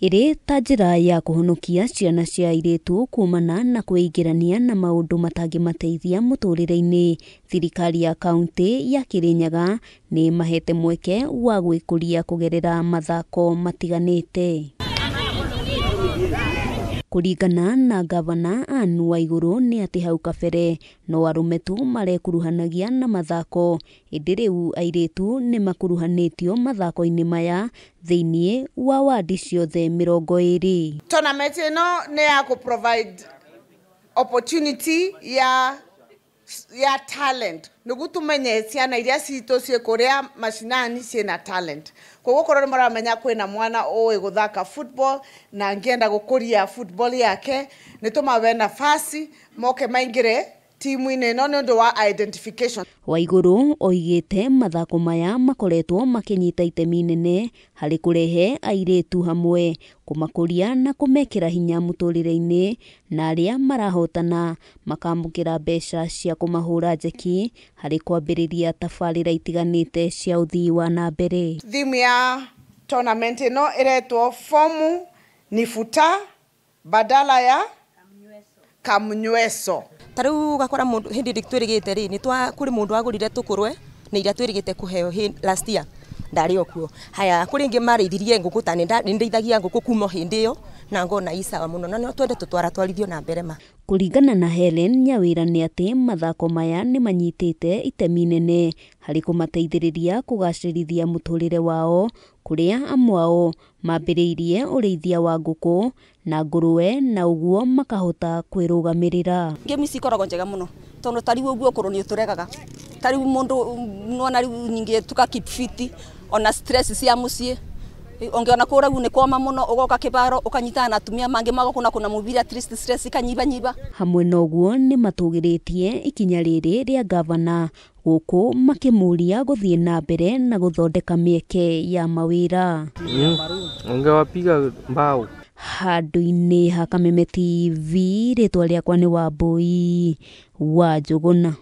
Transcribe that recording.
Ĩrĩ ta njĩra ya kũhonokia ciana cia airĩtu kumana na kwĩingĩrania na maũndũ matangĩmateithia mũtũrĩre-inĩ, thirikari ya kaũntĩ ya Kirinyaga nĩ ĩmahete mweke wa gwĩkũria kũgerera mathako matiganĩte. Kũringana na ngavana Anne Waiguru nĩ atĩ hau kabere no arũme tu marekuruhanagia na mathako, ĩndĩ rĩu airĩtu nĩ makuruhanĩtio mathako-inĩ maya thĩiniĩ wa wadi ciothe 20. Tournament ĩno nĩ ya kũ provide opportunity ya talent nĩguo tumenye ciana iria citũ ciĩ kũrĩa macinani ciĩna talent. Koguo korwo nĩ mũramenya kwĩna mwana ũĩ gũthaka football na angĩenda gũkũria football yake, nĩ tũmawe nafasi moke maingĩre timu-inĩ ĩno nĩ ũndũ wa identification. Waiguru oigĩte mathako maya makoretwo makĩnyita itemi inene harĩ kũrehe airĩtu hamwe, kũmakũria na kũmekĩra hinya mũtũrĩre-inĩ, na arĩa marahotana makamũkĩra mbeca cia kũmahũra njeki harĩ kwambĩrĩria tabarĩra itiganĩte cia ũthii wa na mbere. Theme ya tournament ĩno ĩretwo fomu ni futa badala ya kamnyweso. Ta rĩu ũgakora mũndũ hĩndĩ ĩrĩa twĩrĩgĩte rĩ, nĩ twa kũrĩ mũndũ wagũrire tũkũrwe na iria twĩrĩgĩte kũheo last year ndarĩ o kuo. Haya, kũrĩ ingĩ marĩithirie ngũkũ ta nĩ ndeithagia ngũkũ kuma hĩndĩ ĩyo na ngona i sawa mũno na no twende tũtwaratwarithio na mbere ma. Kũringana na Helen Nyawĩra nĩ atĩ mathako maya nĩ manyitĩte itemi inene harĩ kũmateithĩrĩria kũgacĩrithia mũtũrĩre wao, kũrĩa amwe ao mambĩrĩirie ũrĩithia wa ngũkũ na ngũrũwe na ũguo makahota kwĩrũgamĩrĩra. Ngemi ici ikoragwo njega mũno tondũ ta rĩu ũguo ũkũrũ nĩ ũtũregaga, ta rĩu mũndũ nĩwona rĩu ningĩ tũka keep fit ona stress cia mũciĩ ũngĩona kũrĩa nĩ kwoma mũno ũgoka kĩbaro ũkanyitana na atumia mangĩ magakũna kũna mũbira at least stress ikanyibanyiba. Hamwe na ũguo nĩ matũgĩrĩtie ikinya rĩrĩ rĩa ngavana gũkũ makĩmũria gũthiĩ na mbere na gũthondeka mĩeke ya mawĩra. Ungewapiga mbao. Handũ-inĩ ha Kameme TV, rĩtwa rĩakwa nĩ Wambui wa Njũgũna.